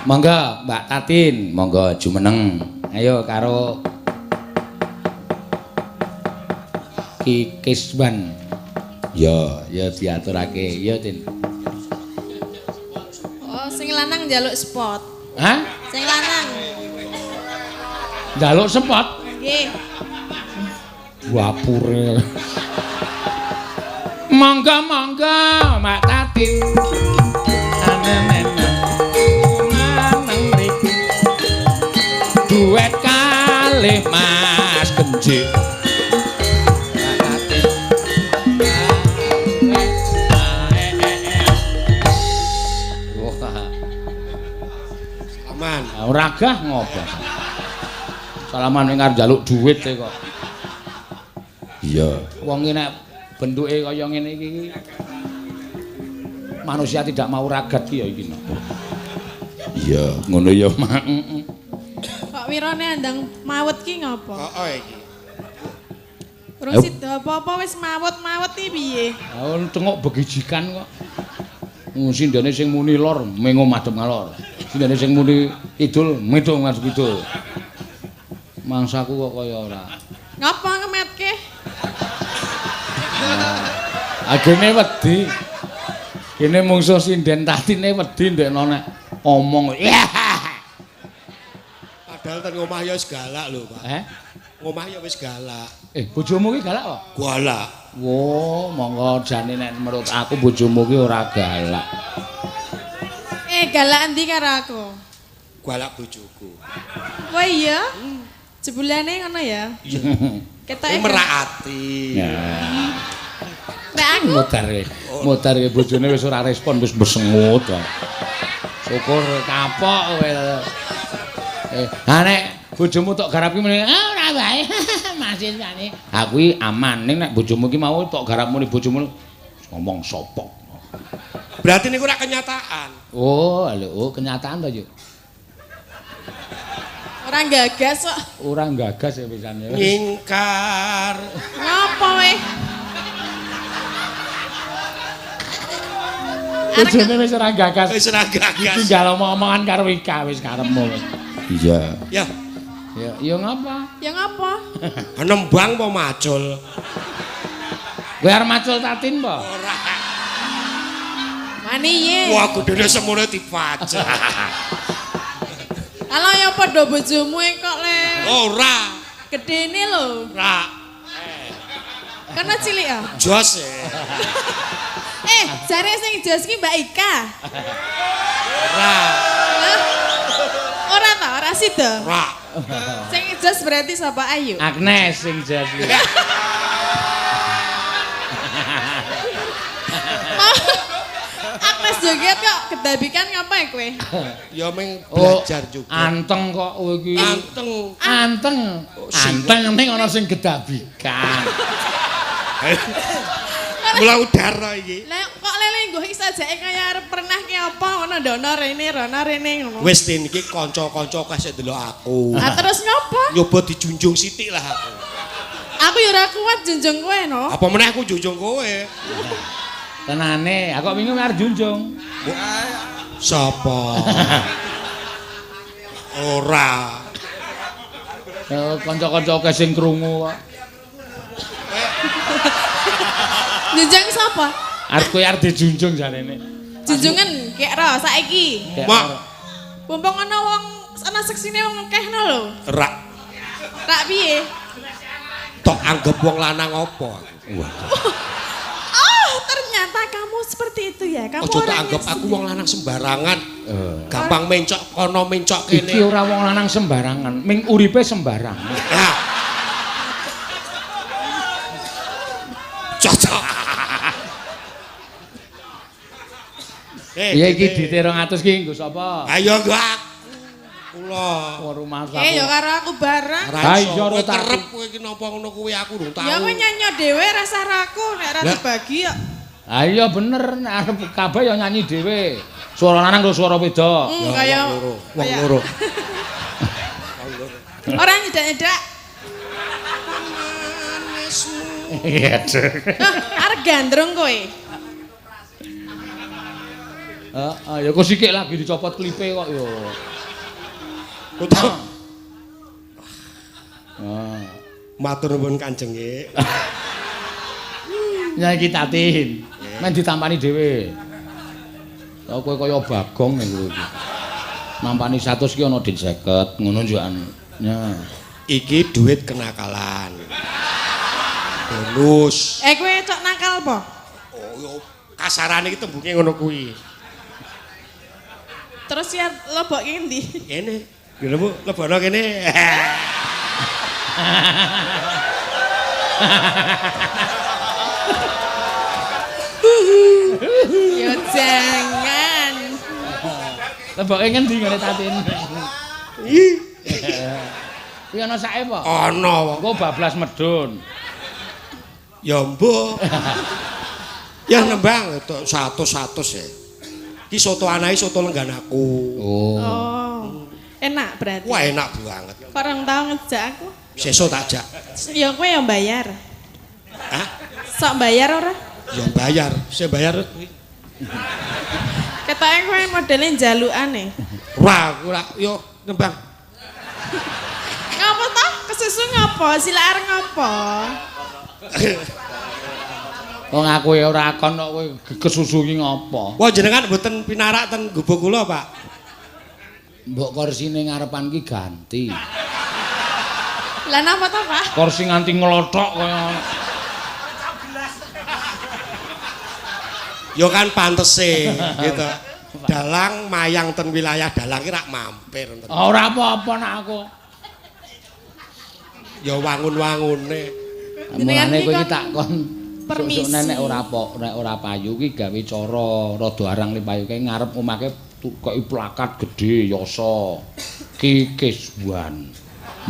Monggo Mbak Tatin, monggo jumeneng. Ayo karo Ki Kiswan. Ya, ya diaturake. Ya, Tin. Oh, sing lanang njaluk spot. Hah? Sing lanang. Njaluk spot? Nggih. Wapure. Monggo monggo Mbak Tatin. Anenen. Maneng mriki. Duet kalih Mas Kenjik. Mbak Tatin. Wah. Aman. Ora gah ngopo. Salaman ning arep njaluk dhuwit e kok. Iya, wong iki nek bentuke kaya ngene iki manusia tidak mau ragat ki ya iki. Iya, ngono ya, Mak. Kok wirane andang mawet ki ngopo? Heeh iki. Urung sida apa-apa wis mawet-mawet iki piye? Ha tengok begijikan kok. Sindene sing muni lor mengo madhep ngalor. Sindene sing muni kidul metu madhep kidul. Mangsaku kok kaya ora. Ngapa ngemetke? Agene wedi. Kene mungsuh sinden Tatine wedi ndekno nek omong. Padahal ten omah ya wis galak lho, Pak. Eh? Omah ya wis galak. Bojomu ki galak apa? Galak. Wo, monggo jane nek menurut aku bojomu ki ora galak. Galak endi karo aku? Galak bojoku. Wah iya. Jebulane ngono ya? Iya. Ketoke merak ati. Ya. Nek aku modar bojone wis ora respon wis besengut. Syukur kapok kowe. Ha nek bojomu tok garap ki muni, ah ora wae. Masih jane. Ha kuwi aman ning nek bojomu ki mau tok garap muni bojomu ngomong sapa. Berarti niku ora kenyataan. Oh, lho, oh, kenyataan to, Yuk. Ora gagas kok. Ora gagas ya pisan ya. Nyingkar. Ngapa weh? Bojone wis ora gagas. Wis ora gagas. Tinggal omong-omongan karo Ika wis karepmu. Iya. Ya. Ya, ya ngapa? Ya ngapa? Nembang apa macul? Kowe arep macul Tatin apa? Ora. Mani ye. Wah, gedene semono dipajak. Kalau ya padha bojomu kok le. Ora. Gedene lho. Ora. Karena cilik ya? Jos. Jare sing jos ki Mbak Ika. Ora. Ora ta, ora sida. Ora. Sing jos berarti sapa Ayu? Agnes sing jos ki. Agnes joget kok kedabikan ngapa ya kowe? Ya meng belajar juga. Anteng kok kowe iki. Anteng. Anteng. Anteng ning ana sing gedabikan. Mula udara iki. Lah kok lele nggo iki sajake kaya arep pernah ki apa ngono ndono rene rono rene ngono. Wis Tin iki kanca-kanca kasih ndelok aku. Lah terus ngopo? Nyoba dijunjung sithik lah aku. Aku ya ora kuat junjung kowe no. Apa meneh aku junjung kowe? Tenane, aku kok wingi arep junjung. Sapa? Ora. Kanca-kanca akeh sing krungu kok. Junjung sapa? Arep kowe arep dijunjung jarene. Junjungan kek ro saiki. Mak. Mumpung ana wong ana seksine wong akeh no lho. Rak. Rak piye? Tok anggap wong lanang apa aku? Waduh. Oh, ternyata kamu seperti itu ya. Kamu ojo tak anggap aku wong lanang sembarangan. Gampang mencok kono mencok kene. Iki ora wong lanang sembarangan, ming uripe sembarangan. Nah. Cocok. Iya iki dite 200 ki nggo sapa? Ayo nggo aku. Kula. Rumah aku. Ya karo aku bareng. Ha iya ora kerep kowe iki napa ngono kuwi aku durung tau. Ya kowe nyanyi dhewe rasa aku nek ora dibagi kok. Ha iya bener nek arep kabeh ya nyanyi dhewe. Suara lanang karo suara wedok. Kaya wong loro. Ora nyedak-nyedak. Iya. Arep gandrung kowe. Heeh, ya kok sikik lagi dicopot klipe kok ya. Kudu Ah. Matur nuwun Kanjenge. Nyai iki Tatin. Men ditampani dhewe. Lah kowe kaya Bagong ning kowe iki. Nampani 100 ki ana dit 50 ngono njukan. Ya. Iki duit kenakalan. Bonus. Eh kowe cok nakal apa? Oh, yo kasarane iki tembunge ngono kuwi. Terus ya lebokke endi? Kene. Ngene Bu, lebono kene. Ya jangan. Leboke ngendi ngene Tatin? Ih, Kuwi ana sake apa? ana. Engko bablas medun. Ya mbuh. Ya nembang 100-100 ya. Iki soto anake soto lenggan aku. Oh. Oh. Enak berarti. Wah, enak banget. Kok orang tau ngejak aku? Sesuk tak jak. Ya kowe yang bayar. Hah? Sok bayar ora? Ya bayar. Sing bayar kuwi. Ketoke kowe modele njalukane. Ora, aku ora yo nembang. Ngapa toh? Kesusu ngapa? Sila arep ngapa? Wong aku ya ora kon kok kowe kesusu ki ngopo? Wah, jenengan mboten pinarak ten gubuk kula, Pak. Mbok korsine ngarepan ki ganti. Lah napa toh, Pak? Kursi nganti nglothok kaya Ya kan pantese gitu. Dalang mayang ten wilayah dalang ki rak mampir ten. Ora apa-apa nak aku. Ya wangun-wangune. Mulane Jenengan kowe iki iki tak kon permisi. sok-sokne nek ora apa nek ora payu ki gawe cara rada arang li payu kae ngarep omahke kei plakat gedhe yasa. Ki Kiswan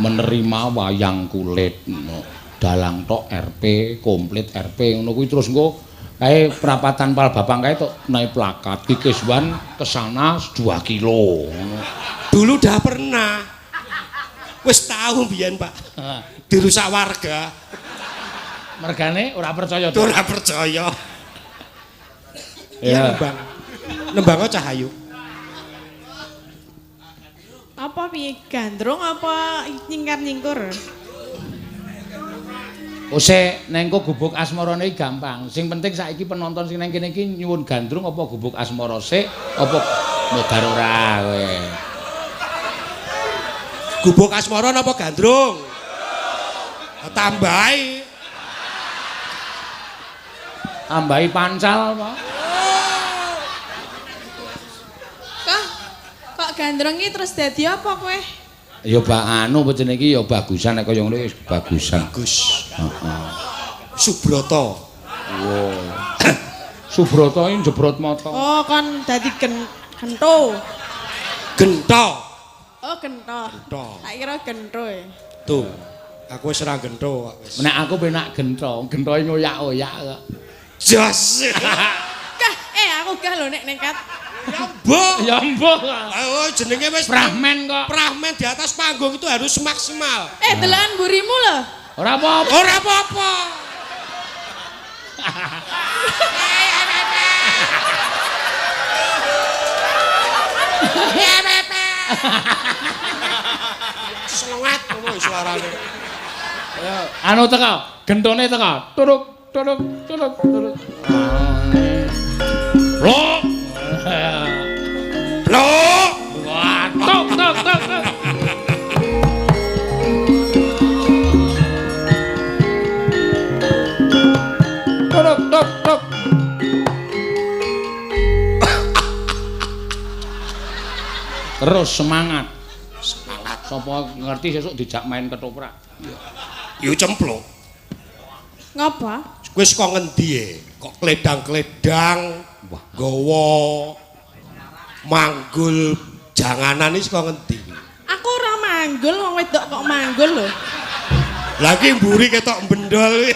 menerima wayang kulit ngono. Dalang tok RP komplit RP ngono kuwi terus engko kae perapatan Palbapang kae tok naik plakat Ki Kiswan kesana 2 kilo ngono. Dulu dah pernah. Wis tahu biyen, Pak. Dirusak warga. Mergane ora percaya. Itu ora percaya. Ya nembang. Nembang Cahayu. Apa piye gandrung apa nyingkar-nyingkur? Ose neng kok gubuk asmarane iki gampang. Sing penting saiki penonton sing neng kene iki nyuwun gandrung apa gubuk asmara sik apa modar ora kowe. Gubuk asmara napa gandrung? Tambahi. Tambahi pancal apa? Kok gandrung iki terus dadi apa kowe? Ya bak anu apa jenenge iki ya bagusan nek kaya ngono wis bagusan. Bagus. Heeh. Subroto. Wow. Subroto iki jebrot mata. Oh, kon dadi gento. Gento. Oh, gento. Gento. Tak kira gento e. Tuh. Aku wis ora gento kok wis. Nek aku penak gento, gentoe ngoyak-oyak kok. Jos. Kah, aku gah lho nek nekat. Ya mbok. Ya mbok. Oh, jenenge wis Prahmen kok. Prahmen di atas panggung itu harus maksimal. Delokan mburimu lho. Ora apa-apa. Ora apa-apa. Selengat ngono suarane. Anu teko, gentone teko. Turuk turuk turuk turuk. Lho. Lho. Wah, tok tok tok. Turuk tok tok. Terus semangat. Semangat. Sapa ngerti sesuk dijak main ketoprak. Yo cempluk. Ngapa? Kowe saka ngendi e? Kok kledang-kledang, gawa manggul janganan iki saka ngendi? Aku ora manggul, wong wedok kok manggul lho. Lah iki mburi ketok bendol.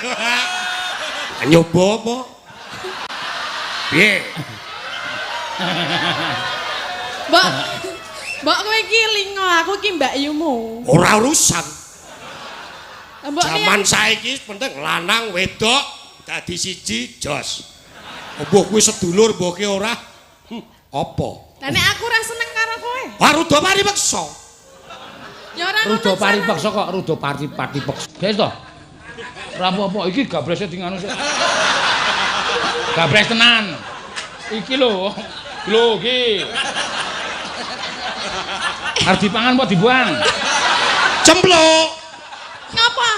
Nyoba apa? Piye? Mbok, mbok kowe iki lingo, aku iki mbakyumu. Ora urusan. Mbok Jaman saiki penting lanang wedok dadi siji jos. Mbuh kuwi sedulur mbuh ki ora. Apa? Lah nek aku ora seneng karo kowe. Wah, ruda pari peksa. Ya ora ngono. Ruda pari peksa kok ruda pari peksa. Guys to. Ora apa-apa iki gabrese dinganu sik. Gabres tenan. Iki lho. Lho iki. Arep dipangan apa dibuang? Cempluk. Ngapa?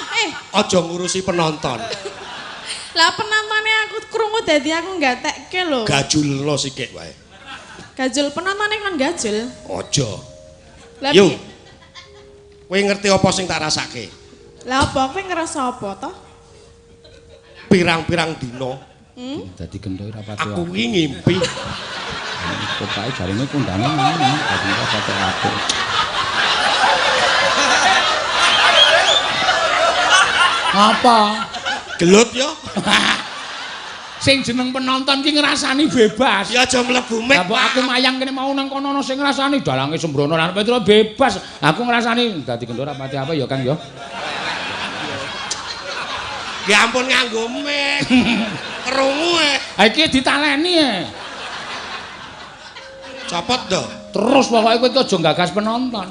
Aja ngurusi penonton. Lah penontonnya aku krungu dadi aku gatekke lho. Gajulno sikik wae. Gajul penontonnya kon gajul. Aja. Lah yo. Kowe ngerti apa sing tak rasake? Lah apa kowe ngerasa apa to? Pirang-pirang dina. Dadi gentho ora pati. Aku iki ngimpi. Pokoke jarine kondangan ngono, dadi ora pati apik. Apa? Gelut ya? Sing jeneng penonton ki ngrasani bebas. Ya aja mlebu mek. Lah mbok aku mayang kene mau nang kono ana sing ngrasani dalange sembrono lan Petro bebas. Aku ngrasani dadi gendho ora pati apa ya Kang ya. Ya ampun nganggo mek. Krungu e. Ha iki ditaleni e. Copot do. Terus pokoke kowe aja gagas penonton.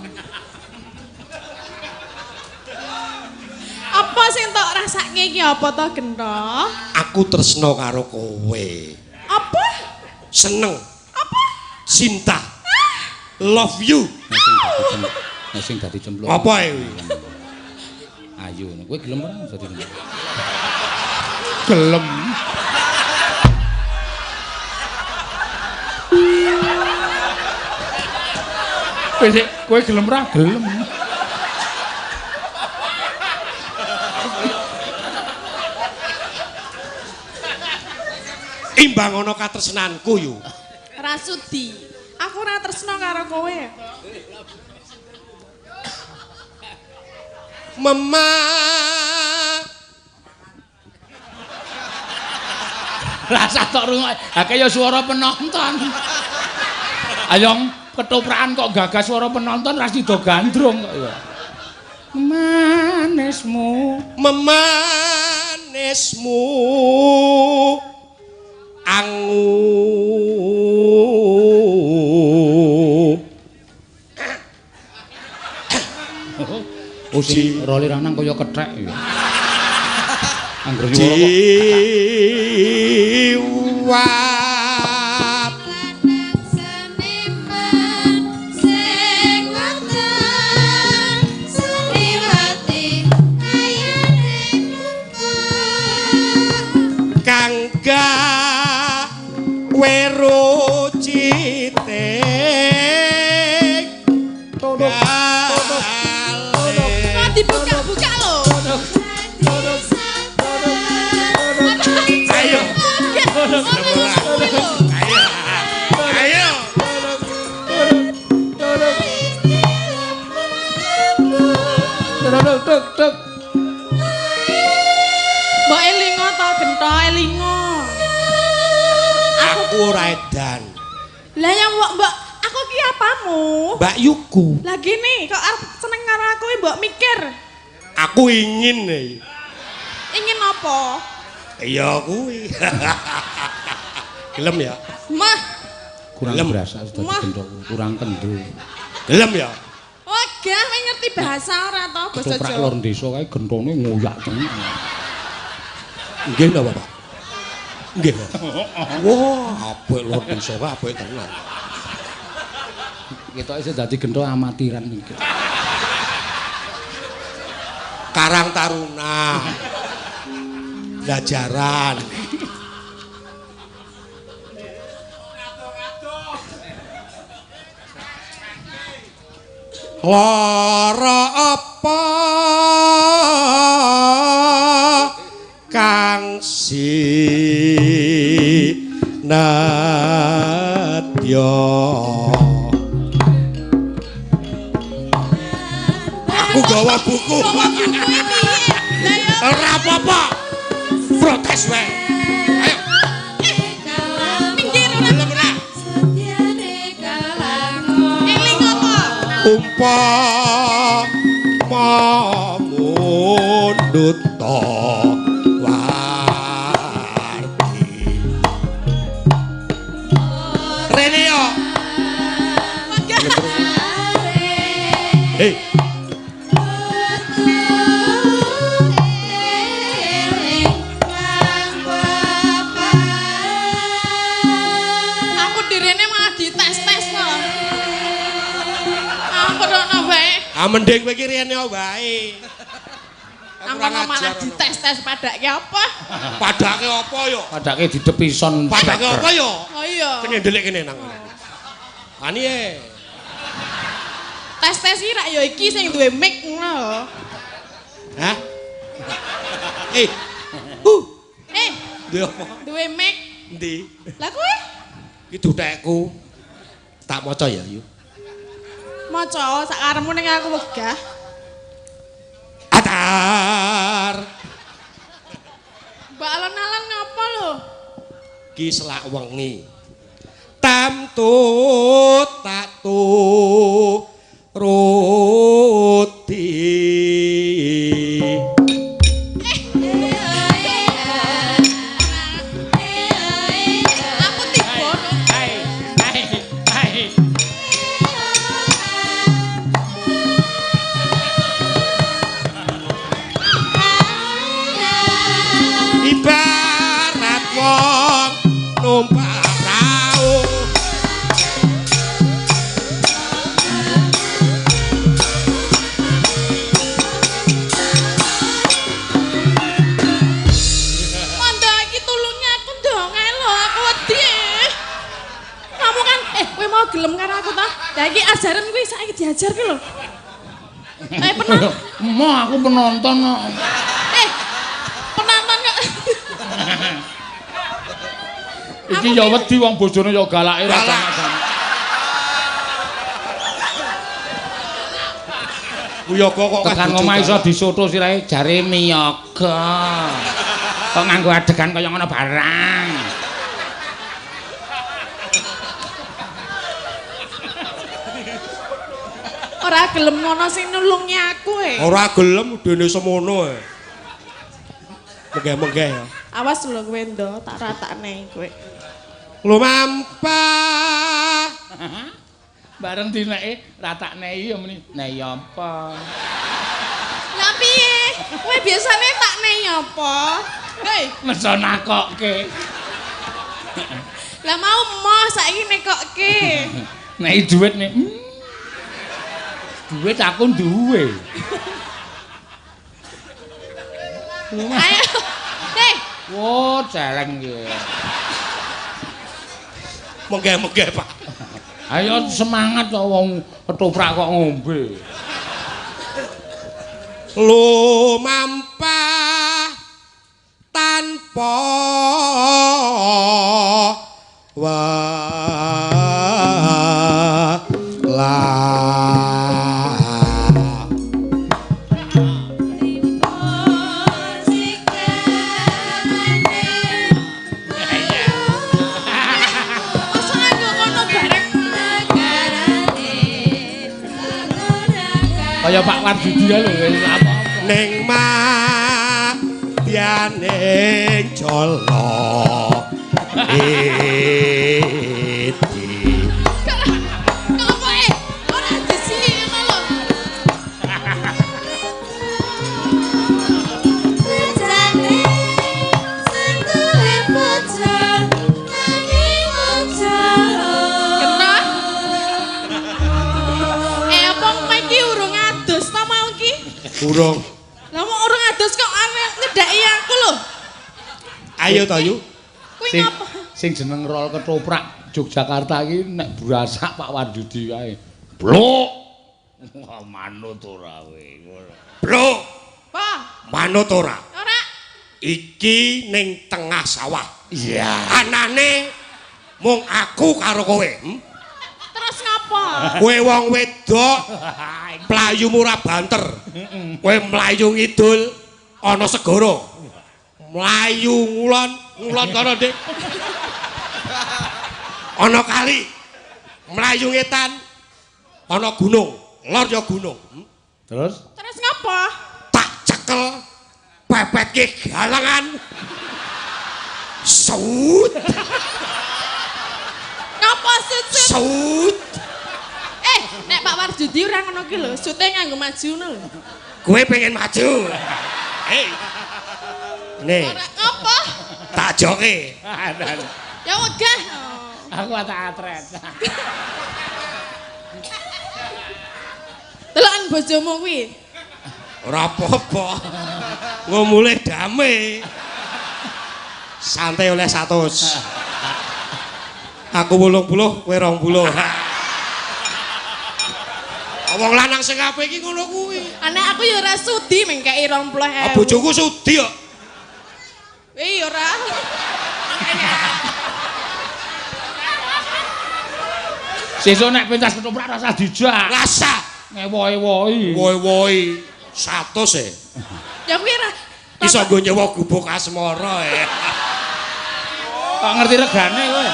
Apa sing tok rasake iki apa to Gentho? Aku tresno karo kowe. Apa? Seneng. Apa? Cinta. Love you. Nek sing dadi cemplung. Apa e kuwi? Ayu, kowe gelem ora dadi cemplung? Gelem. Kowe gelem ora? Gelem. Imbang ana katresnanku yo. Ora sudi. Aku ora tresno karo kowe. Mema. Rasa tok rungok. Ha kaya suara penonton. Ayo ketoprakan kok gagas suara penonton ra sida gandrung kok ya. Manismu, memanismu. Angu. Oh sing role lanang kaya kethek ya. Angger nyuwara kok jiwa. Lanang seniman sing wonten seniwati ayane numpak kang weru citik tolong Kok dibuka-buka lho. Ayo. Ayo. Tuk tuk. Mbok elingo to Gentho elingo. Aku ora edan. Lah yang mbok mbok aku ki apamu? Mbak Yuku. Lah gini kok arep seneng karo aku mbok mikir. Aku ingin nih. Ingin apa? Iya kuwi. Gelem ya? Mah. Kurang Gelem. berasa dadi gendho, kurang kendho. Gelem ya? Wegah kowe ngerti bahasa ora to basa Ketoprak Jawa. lor desa kae gentone ngoyak tenan. Nggih napa, Pak? Nggih. Wah, apik lor desa kae apik tenan. Ketoke sing dadi gentho amatiran iki. Karang Taruna. Belajaran. Lara apa kang sinadya? Aku gawa buku. Gawa buku piye? Lah ya Ora apa-apa. Protes wae. Ayo. Minggir ora. Gelem ora? Elingo to. Umpama mundhut warti. Rene yo. Hei. Aku direne malah dites-tes to. Aku rono wae. Ah mending kowe iki rene wae. Aku malah dites-tes padake apa? Padake apa yo? Padake didepison. Padake apa yo? Oh iya. Kene ndelik kene nang ngene. Ani e. Tes-tes iki rak ya iki sing duwe mic ngono lho. Hah? Eh. Eh, Duwe apa? duwe mic. Endi? Lah kowe Iki dutekku. Tak maca ya, Yu. maca sak karepmu ning aku wegah. Atar. Mbak alon-alon ngapa lho? Ki selak wengi. Tamtu tak tu ruti. Aku tiba kok. Hai, hai, hai. Ibarat wong numpak prau. Mondo iki tulungi aku dong ae lho, aku wedi. Kamu kan kowe mau gelem karo aku ta? Lah iki ajaran kuwi saiki diajar ki lho. Eh pernah Mo aku penonton kok. Penonton kok. Iki ya wedi wong bojone ya galake Galak. rasa-rasane. Wiyaga kok Tekan omah iso disoto sirahe jare miyaga. Kok nganggo adegan kaya ngono barang. Ora gelem ngono sing nulungi aku e. Ora gelem dene semono e. Menggeh-menggeh ya. Awas lho kowe ndo, tak ratakne kowe. Lumampah. Bareng dineke ratakne ya muni. Nei apa? Lah piye? Kowe biasane tak nei apa? Hei, Meso nakokke. lah mau emoh saiki nekokke. Nei dhuwit nih. Duit aku duwe. Ayo. Hei, Wo, celeng iki. Menggeh-menggeh, Pak. Ayo semangat kok wong ketoprak kok ngombe. Lumampah tanpa welas. masa nganggo ngono bareng. Kaya Pak Warjudi ya lho wis apa-apa. Ning madyaning jala iti. Ngopo e? Ora disini ngono lho. Kena. Apa kowe iki urung adus ta mau iki? Urung. Lah mau urung adus kok aneh nyedaki aku lho. Ayo to, Yu. Kuwi Sing ngapa? sing jeneng rol ketoprak Yogyakarta iki nek brasak Pak Warjudi kae. Blok. Wah, manut ora kowe. Ngono. Blok, Apa? manut ora? Ora. Iki ning tengah sawah. Iya. Anane mung aku karo kowe. Hmm? Terus ngapa? Kowe wong wedok mlayu ora banter. Kowe mlayu ngidul ana segara. Mlayu ngulon, ngulon kono, Dik. Ana kali. Mlayu ngetan ana gunung, lor ya gunung. Hmm? Terus Terus ngapa? Tak cekel pepetke galangan. Sut, Ngapa sut-sut? sut. Nek Pak Warjudi Judi ora ngono ki lho, sute nganggo maju ngono lho. Kowe pengen maju. Hei. Nih, Ora apa? tak joke. Ya wegah. Aku tak atret. Deloken bojomu kuwi. Ora apa-apa. Engko mulih dame. Santai oleh 100. Aku 80, kowe 20. Wong lanang sing apik iki ngono kuwi. Anek aku ya ora sudi mengkeki 20.000. Ah, bojoku sudi kok. Ih ora. Sesuk nek pentas ketoprak rasa dijak. Rasa Ngewo-ewoi. woi-woi 100 e. Ya kuwi ora. Iso nggo nyewa gubuk asmara e. Kok ngerti regane kowe?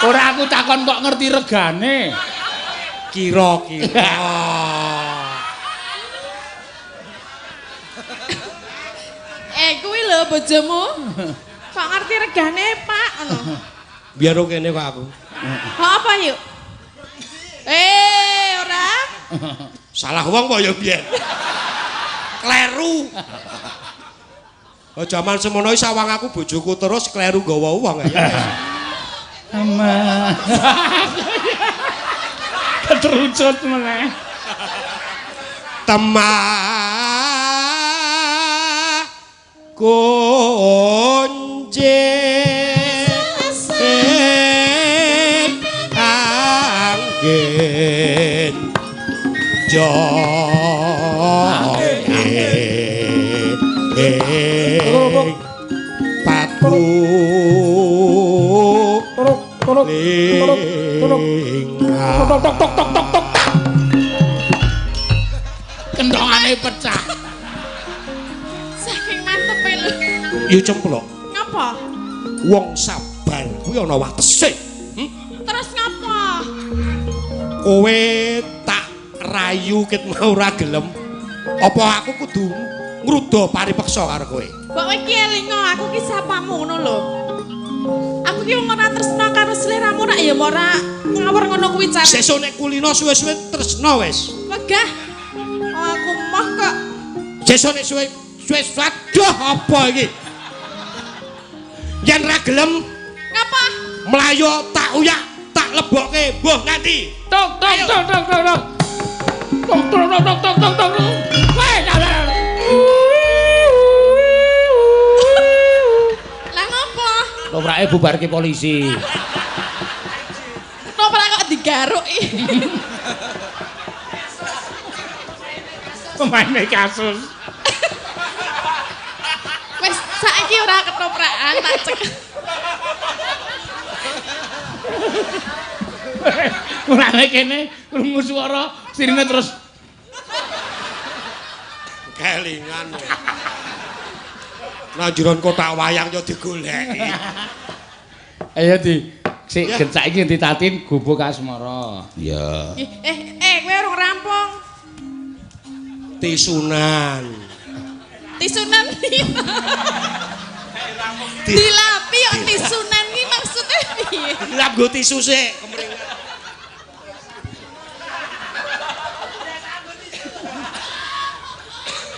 Ora aku takon kok ngerti regane. Kira-kira. Kuwi lho bojomu. Kok ngerti regane, Pak? Ngono. Biar kene kok aku. Kok apa yuk? Ora. Salah wong apa ya biyen? Kleru. Oh, jaman semono iki sawang aku bojoku terus kleru nggawa wong ya. Ama. Keterucut meneh. Temah kunci angin jonge patu Tok tok tok tok tok tok. Kendongane pecah. Saking mantepe lho. Yo cemplok. Ngapa? Wong sabar kuwi ana watese. Terus ngapa? Kowe tak rayu ket mau ora gelem. Apa aku kudu ngruda paripeksa karo kowe? Mbok kowe iki elingo, aku ki sapamu ngono lho. Aku ki wong ora tresna karo sliramu rak ya ora ngawur ngono kuwi carane. Sesuk nek kulino suwe-suwe tresna wis. Wegah. Oh, aku moh kok. Sesuk nek suwe suwe aduh apa iki? Yen ra gelem Ngapa? mlayu tak uyak tak lebokke mbuh nganti. Tok tok tok tok tok tok. Tok tok tok tok tok tok tok. Weh, dalah. Lah ngopo? Toprake bubarke polisi. Toprak kok digaruk iki. Pemaine kasus. Wis saiki ora ketoprakan tak cek. Mulane kene krungu swara sirine terus Kelingan. Nang jeron kotak wayang yo digoleki. Ayo di sik gencak iki ditatin gubuk asmara. Iya. Kowe urung rampung. Tisunan. Tisunan piye? Dilapi kok tisunan iki maksudnya piye? Dilap nggo tisu sik kemringan.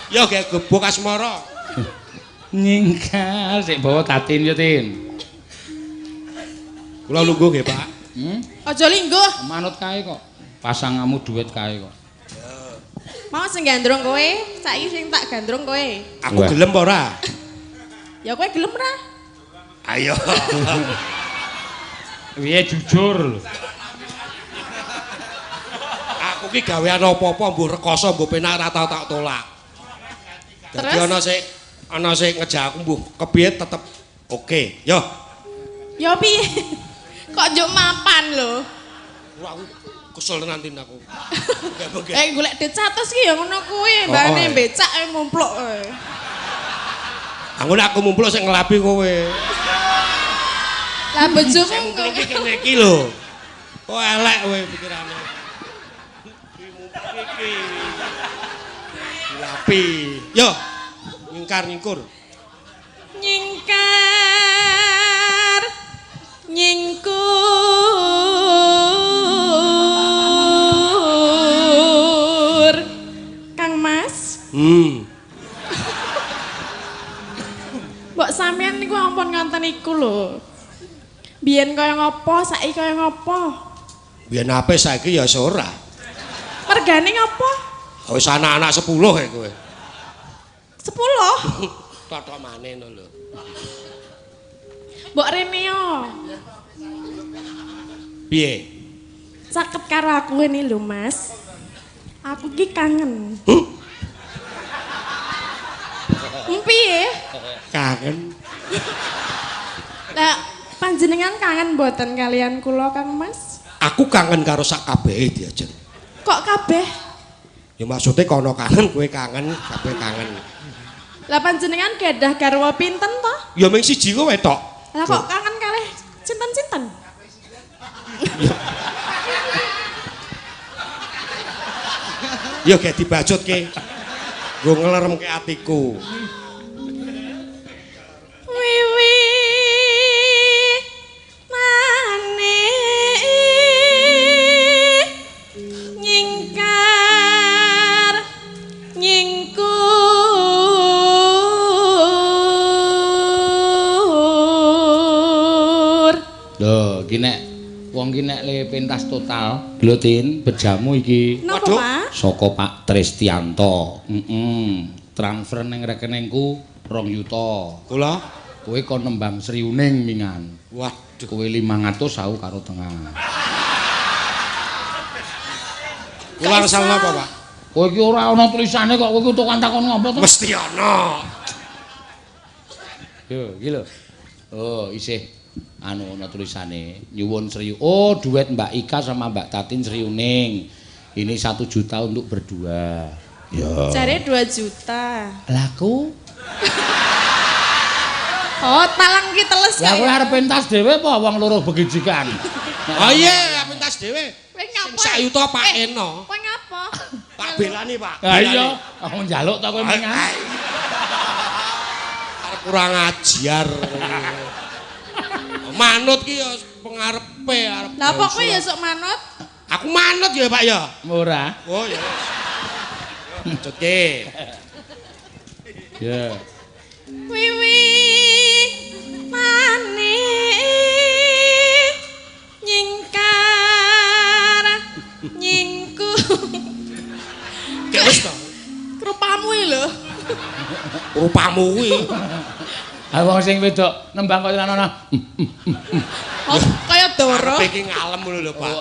Yo gek gubuk asmara. Nyingkar sik bawa tatin yo Tin. Kula lungguh nggih, Pak. Aja lingguh. Manut kae kok. Pasangamu duit kae kok. Mau sing gandrung kowe, saiki sing tak gandrung kowe. Aku gelem apa ora? Ya kowe gelem ora? Ayo. Piye jujur lho. Aku ki gawean apa-apa mbuh rekoso mbuh penak ora tau tak tolak. Dadi ana sing ngejak aku mbuh kepiye tetep oke. Yo. Ya piye? Kok njuk mapan lho. Aku kesel tenan Tin aku. Golek duit 100 ki ya ngono kuwi, mbane becak mumpluk kowe. Aku nek aku mumpluk sing ngelapi kowe. Lah bojomu sing mumpluk iki kene iki lho. Kok elek kowe pikirane. Mumpluk iki. Dilapi. Yo. Nyingkar nyingkur. Nyingkar nyingkur. iku lho. Biyen kaya ngopo, saiki kaya ngopo? Biyen apik saiki ya wis ora. Mergane ngopo? Wis anak-anak 10 e kowe. 10. Totok maneh ngono lho. Mbok rene yo. Piye? Caket karo aku ini lho, Mas. Aku ki kangen. Piye? Kangen. Lah panjenengan kangen mboten kalian kula, Kang Mas? Aku kangen karo sak kabehe diajen. Kok kabeh? Ya maksudnya kono kangen, kowe kangen, kabeh kangen. Lah panjenengan gadah garwa pinten to? Ya mung siji kowe tok. Lah kok kangen kalih sinten-sinten? Ya gak dibacutke. Nggo ngleremke atiku. Wiwi mane nyingkar nyingkur. Lho, iki nek wong ki nek le pentas total, glotin bejamu iki. Napa, Waduh. Pak? Saka Pak Tristianto. Heeh. Transfer ning rekeningku 2 yuta. Kula Kowe kon nembang Sriuning mingan. waduh. Kowe 500 aku karo tengah. Kula angsal napa, Pak? Kowe iki ora ana tulisane kok kowe iki tukang takon ngopo to? Mesti ana. Yo, iki lho. Oh, isih anu ana tulisane nyuwun Sri. Oh, duet Mbak Ika sama Mbak Tatin Sriuning. Ini 1 juta untuk berdua. Ya. Jare 2 juta. Laku. Oh, talang ki teles Lah kowe arep pentas dhewe apa wong loro begijikan? Oh iya, pentas dhewe. Kowe ngapa? Sak yuta Pak Eno. Kowe ngapa? Tak belani, Pak. Ha iya, aku njaluk ta kowe mingan. Arep kurang ajar. Manut ki ya pengarepe arep. Lah apa kowe ya sok manut? Aku manut ya, Pak ya. Ora. Oh ya. Bacutke. Ya. Wiwi mane nyingkar nyingku. Kayak wis to. Rupamu iki lho. Rupamu kuwi. Ha wong sing wedok nembang kaya ana. Oh, kaya doro. Arepe iki ngalem ngono lho, Pak.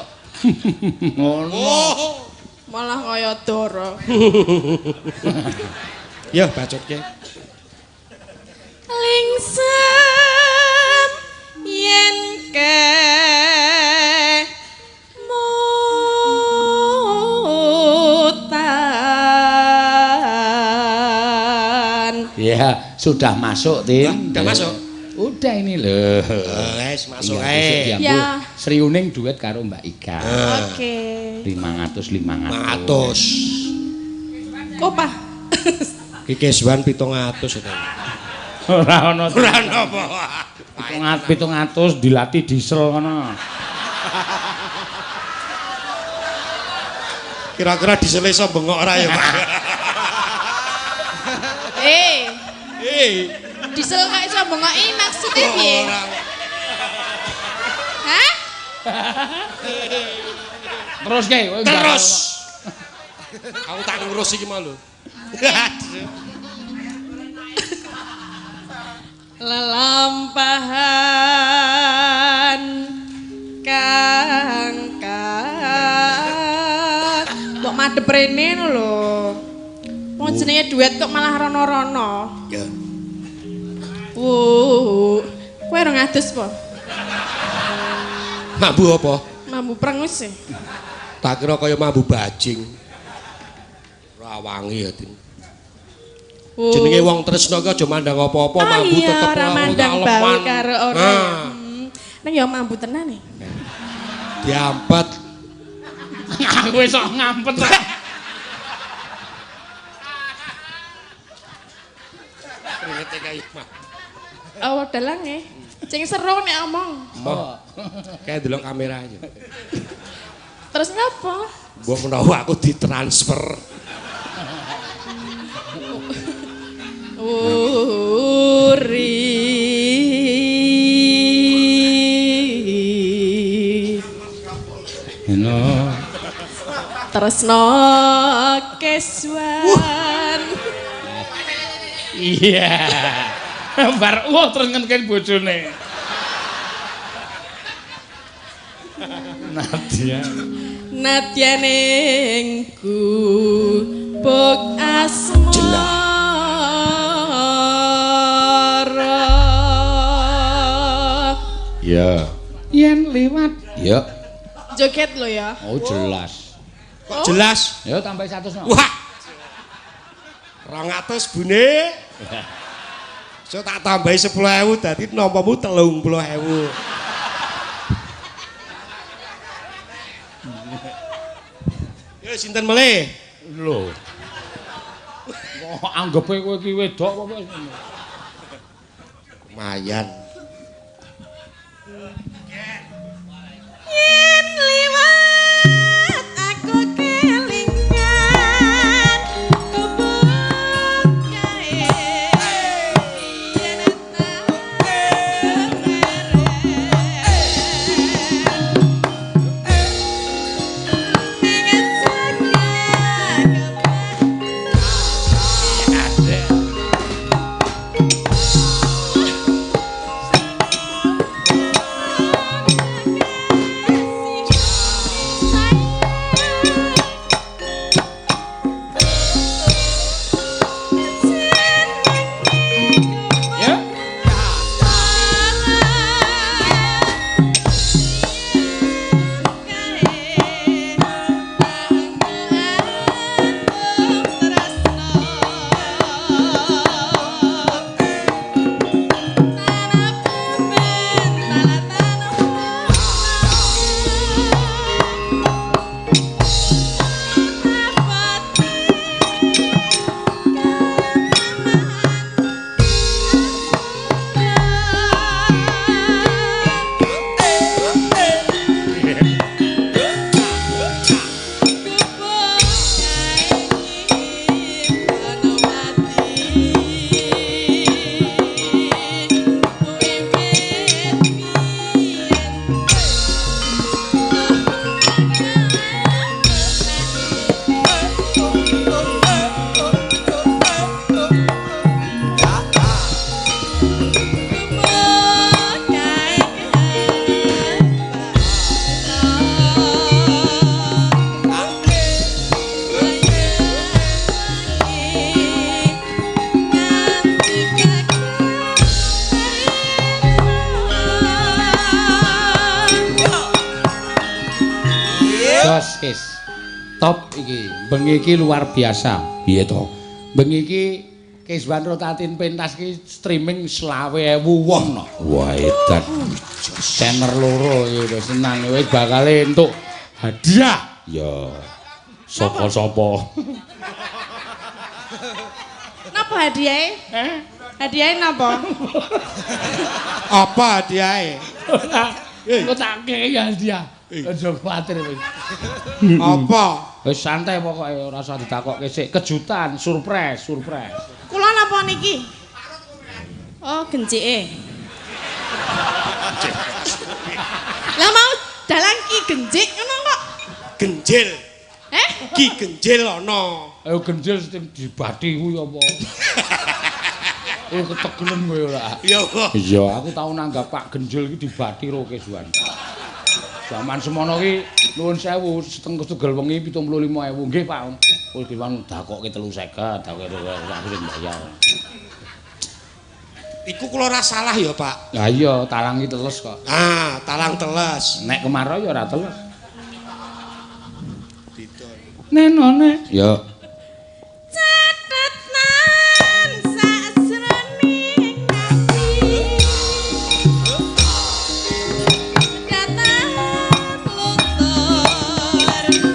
Ngono. Oh. Malah kaya doro. Ya bacutke. Lingsem yen kemutan. Ya, sudah masuk, Tin. Udah masuk? Udah ini lho. Wes masuk Tinggal besok ae. diambil. Ya. Sriuning duet karo Mbak Ika. Oke. 500 500. 500. Kok, Pak? Ki keswan 700 itu. Ora ono. Ora napa. 700 dilatih diesel ngono. Kira-kira diesel iso bengok ora ya, Pak? Eh, Eh. diesel kok iso bengoki maksudnya piye? Ora. Hah? Terus ke, kowe Terus. Aku tak ngurus iki mau lho. Lelampahan kang kang mbok madhep rene ngono lho. Wong jenenge duet kok malah rono-rono. Ya. Wuh. Kowe ora ngadus po? Mambu apa? Mambu prengus e. Tak kira kaya mambu bajing. Ora wangi ya, Tin. Wuh. Jenenge wong tresno ki aja mandang apa-apa, Oh mambu iya, tetep ora mandang bau karo ora. Nah, Neng ya mambu tenan e. diampet. Aku iso ngampet. Kringete kaya mah. Oh, dalang e. Sing seru nek omong. Oh. Kayak delok kamera aja. Terus ngapa? Mbok menawa aku ditransfer. Uri. Tresna Keswan. Iya. Bar wah terus ngenken bojone. Nadia. Nadya ning gubuk asmara. Iya. Yen liwat. Iya. Joget lo ya. Oh jelas. Kok jelas? Ya tambah 100 no. Wah. 200 bune. So tak tambahi 10.000 dadi nampamu 30.000. Yo sinten melih? Lho. Kok anggepe kowe iki wedok apa kok? Lumayan. Yen liwat aku kelingan gubuk kae yen tak Ya. Jos wis. Top iki. Bengi iki luar biasa. Piye to? Bengi iki Keswan Rotatin pentas iki streaming 25.000 wong no. Wah, edan. Tenor loro iki wis senang wis bakal entuk hadiah. Ya. Sapa-sapa. Napa hadiahe? Eh? Hadiahe napa? Apa hadiahe? Ora. Engko tak kei hadiah. Aja kuwatir wis. Apa? Wis santai pokoke ora usah ditakokke sik. Kejutan, surprise, surprise. Kula napa niki? Oh, gencike. Lah mau dalang ki genjik ngono kok. Genjil. Eh? Ki genjil ana. Ayo genjil sing dibati kuwi apa? Oh ketegelen kowe ora. Iya kok. Iya, aku tau nanggap Pak Genjil iki dibati ro Keswan. Zaman semono ki nuwun sewu setengah tugel wengi 75.000 nggih Pak. Kowe Keswan dakokke 350, dakokke aku sing bayar. Iku kula ora salah ya, Pak. Lah iya, talang iki teles kok. Ah, talang teles. Nek kemarau ya ora teles. Didol. Nenone. Ya. Catetan sajroning ati. Datan luntur saya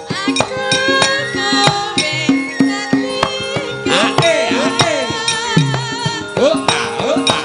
Aku kowe dadi Oh, ah, oh, ah.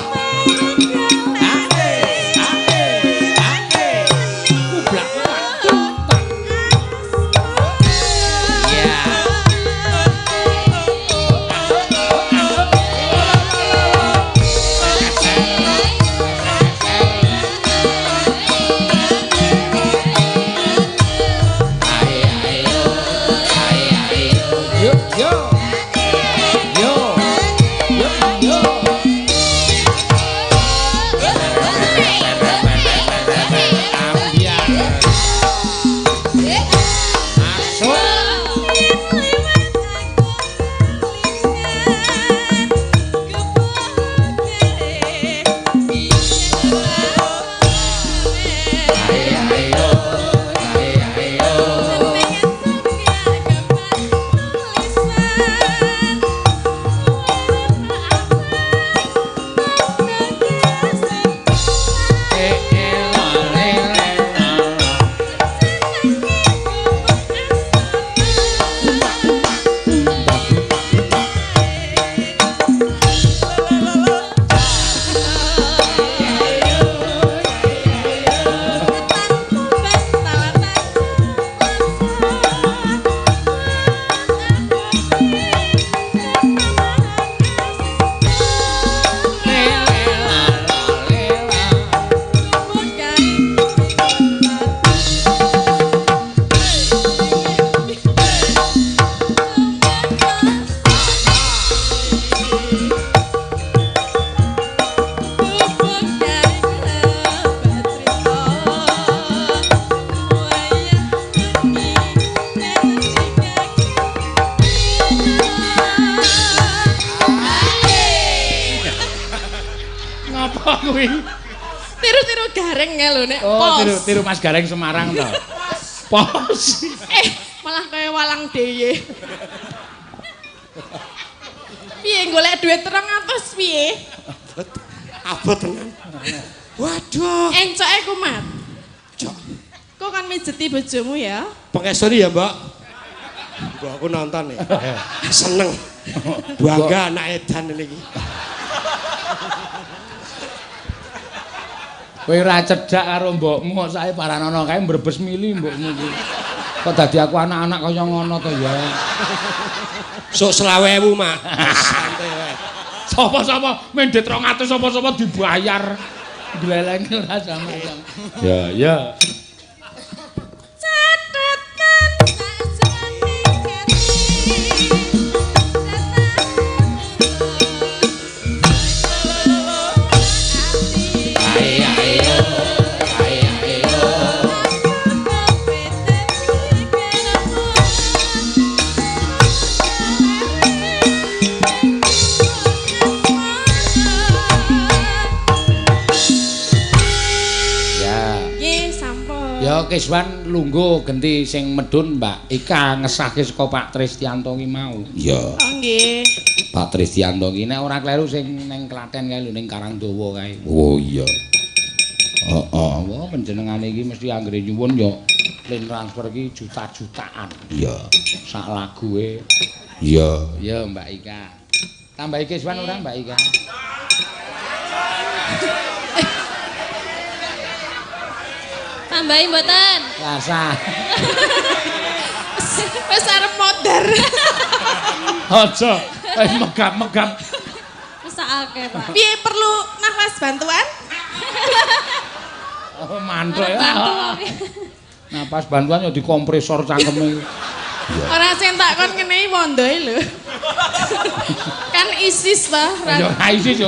Apa kuwi? Tiru-tiru Gareng ya lho nek Oh, pos. tiru-tiru Mas Gareng Semarang to. Pos. Malah kaya walang deye. Piye golek duit 200 piye? Abot tenan. Waduh. Encoke kumat. Cok. Kok kan mijeti bojomu ya? Pengestoni ya, Mbak. Mbak aku nonton ya. Seneng. Bangga anak edan ini iki. Kowe ora cedhak karo mbokmu kok sae paranono kae mbrebes mili mbokmu kuwi. Kok dadi aku anak-anak kaya ngono to ya. Sok 20.000, Mak. Santai wae. Sapa-sapa mendhet 200 sapa-sapa dibayar. Glelenge ora sama-sama. Ya, ya. Catetan sakjroning ati. Ae ae ae ae. Ya. Nggih, sampun. Ya Kiswan lungguh genti sing medhun Mbak Ika ngesahke saka Pak Tristianto ki mau. Iya. Oh nggih. Pak Tristianto ki nek ora kleru sing ning Klaten kae lho ning Karangdawa kae. Oh iya. Heeh, wah panjenengane iki mesti anggere nyuwun ya lin transfer ki juta-jutaan. Iya. Sak lague. Iya, iya Mbak Ika. Tambahi Kiswan ora Mbak Ika? Tambahi mboten? Rasa. Wis arep modar. Aja wis megap-megap. Mesakake, Pak. Piye perlu nafas bantuan? Oh, mantuk ya. Bantu apa? Napas bantuan ya dikompresor cangkeme. Ora sing tak kon ngenehi wondoe lho. Kan ISIS ta. Ya ora ISIS ya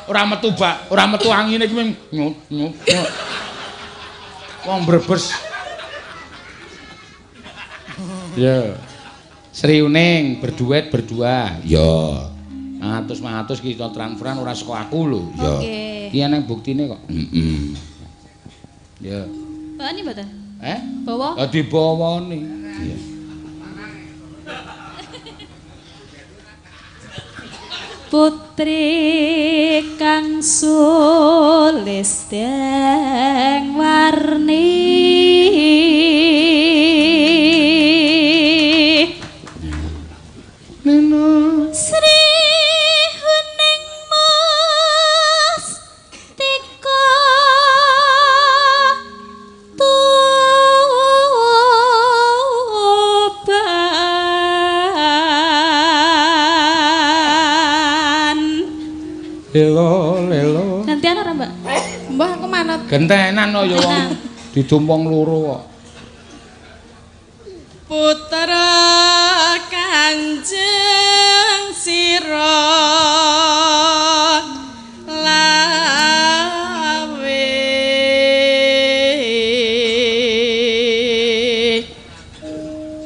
ora metu bak, ora metu angine iki mung nyut nyut. Wong Brebes. Ya. Sri Uning berduet berdua. Ya. 100-100 ki iso transferan ora saka aku lho. Ya. Oke. Iki eneng buktine kok. Heeh. Ya. Bawani mboten? Eh? Bawa? Ya dibawani. Iya. Putri kang sulisteng warni Neno Sri Huning Mas Tika Tuban. Lelo lelo. Gantian ora, Mbak? Mbah aku manut. Gentenan kok ya wong didumpung loro kok. Putra Kanjeng Sira Lawe.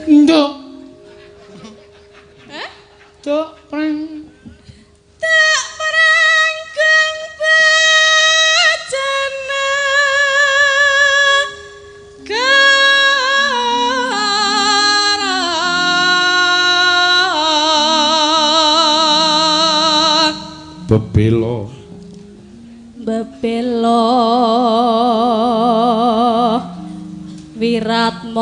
Nduk. Hah? Nduk preng. Tak perangkeng bajana kara. Bebelo. Bebelo Wiratmaya.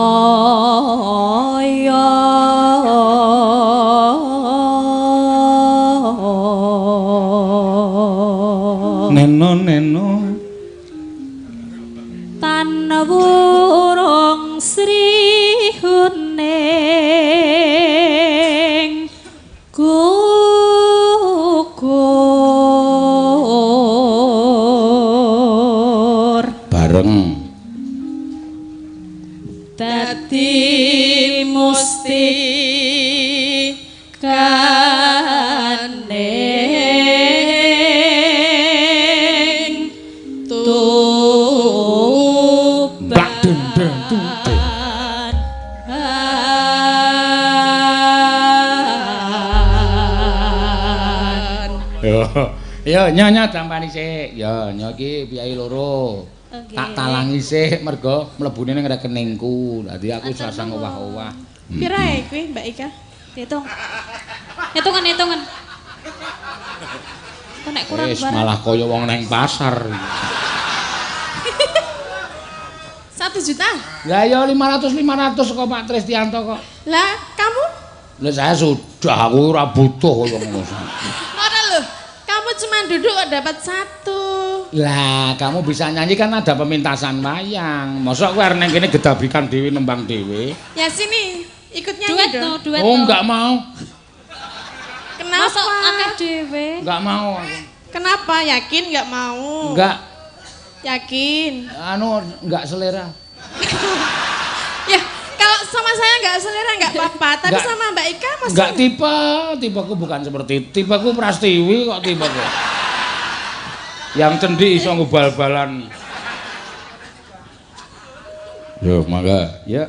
Neno neno. Tan wurung Sri Huning gugur Bareng. dadi musti kaning tuban. Blak den den tu den. Yo nyonya tampani sik. Yo nyo iki piyayi loro. Oke. Tak talangi sik mergo mlebune ning rekeningku. Dadi aku sasang owah-owah. Pira ya kuwi Mbak Ika? Dihitung. Hitungan, hitungan. Kok nek kurang Wis barang. malah kaya wong neng pasar. 1 juta. Lah ya 500 500 kok Pak Tristianto kok. Lah, kamu? Lah saya sudah aku ora butuh kaya ngono. Ora lho. Kamu cuma duduk kok dapat satu. Lah, kamu bisa nyanyi kan ada pemintasan wayang. Mosok kowe arep nang kene gedabikan dhewe nembang dhewe. Ya sini, ikut nyanyi Duet dong. no, duet Oh, no. enggak mau. Kenapa? Masa akeh dhewe. Enggak mau aku. Kenapa? Yakin nggak mau? Enggak, Yakin. anu enggak selera. Ya, kalau sama saya nggak selera nggak apa-apa, tapi Nggak. sama Mbak Ika masih Enggak tipe, tipeku bukan seperti itu. Tipeku Prastiwi kok tipeku. Yang cendi iso ngubal-balan. Yo, mangga. Ya.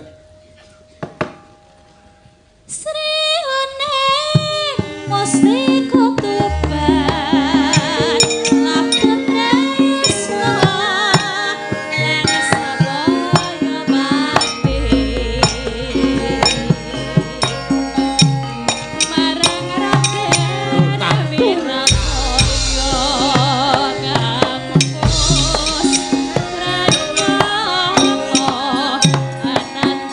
Sri Huning mustika Tuban labet tresna lan sabaya pati marang Raden Wiratoya kapupus pranyata anandya.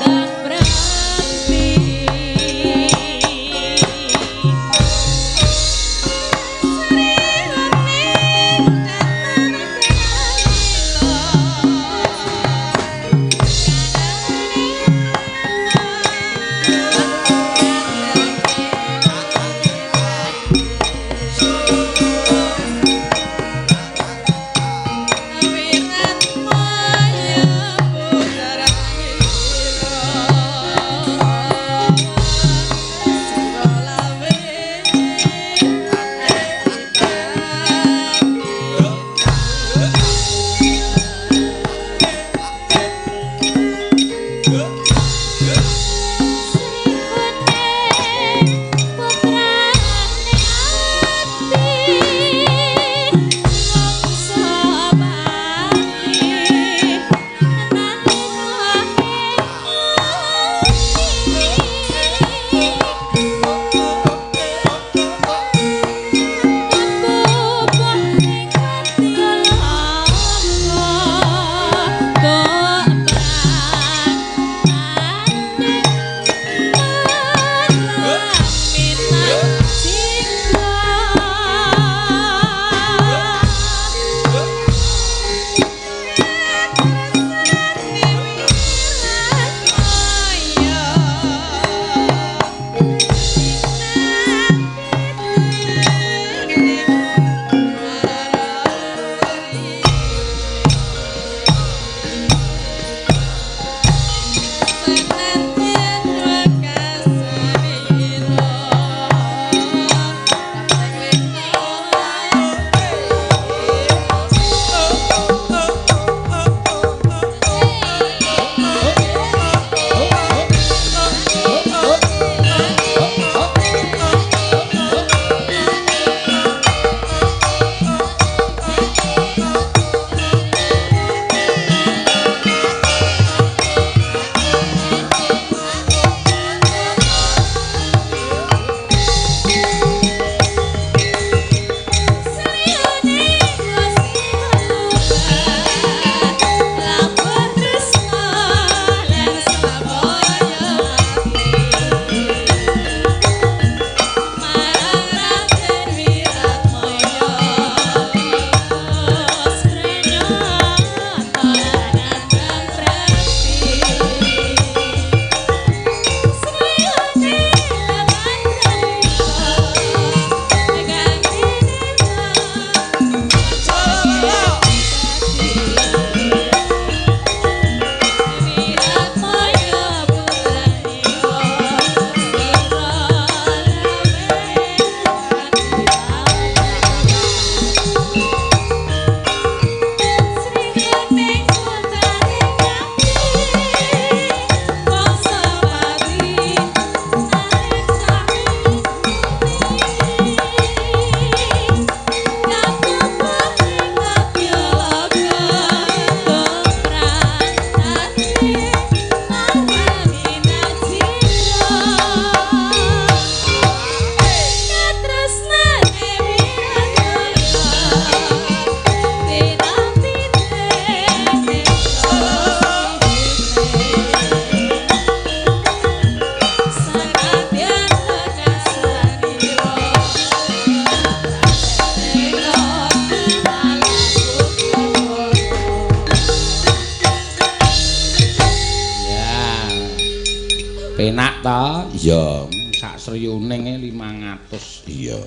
ta? Iya, sak sriyuninge 500. Iya.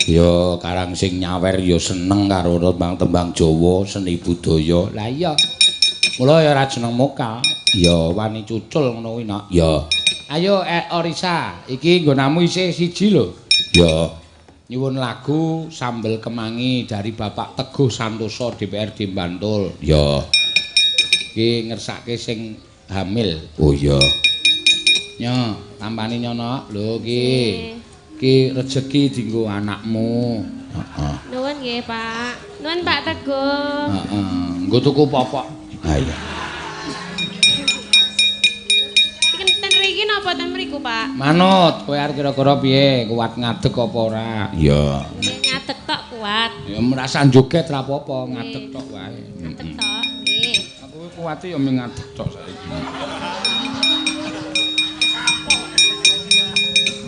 Ya karang sing nyawer ya seneng karo tembang-tembang Jawa, seni budaya. Lah iya. Mula ya ora jeneng muka. Ya wani cucul ngono kuwi, Nak. Ya. Ayo Orisa, iki nggonamu isih siji lho. Ya. Nyuwun lagu Sambel Kemangi dari Bapak Teguh Santoso DPRD Bantul. Ya. Iki ngersake sing hamil. Oh iya. Nyo, tampani nyono. Lho iki. Iki rejeki dienggo anakmu. Heeh. Nuwun nggih, Pak. Nuwun Pak Teguh. Heeh. Nggo tuku popok. Ha iya. Iki ten mriki napa ten mriku, Pak? Manut, kowe arep kira-kira piye? Kuat ngadeg apa ora? Iya. Ngadeg tok kuat. Ya merasa joget ra apa-apa, ngadeg tok wae. Ngadeg tok, nggih. Aku kuwate ya mung ngadeg tok saiki.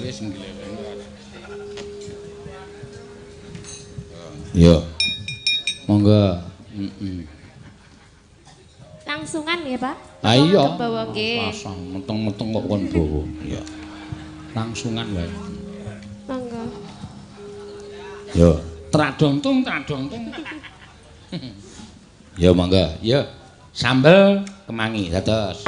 Wis ngleleng. Iya. Monggo. Heeh. Langsungan nggih, Pak? Ha iya. Bawa nggih. Langsung meteng-meteng kok kon bawa. Iya. Langsungan wae. Monggo. Yo, tradongtung tradongtung. Ya monggo. Ya. Sambel kemangi dados.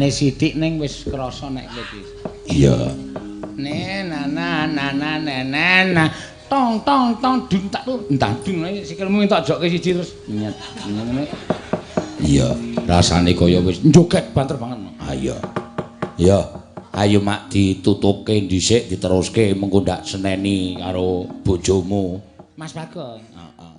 Nadane sithik ning wis krasa nek kowe iki. Iya. Ne na na na na na na na tong tong tong dung tak tuh entah dung sikilmu entok jokke siji terus nyet ngene. Iya. Rasane kaya wis joget banter banget. Ayo. Ya, ayo mak ditutupke dhisik diteruske mengko ndak seneni karo bojomu. Mas Bagong. Heeh.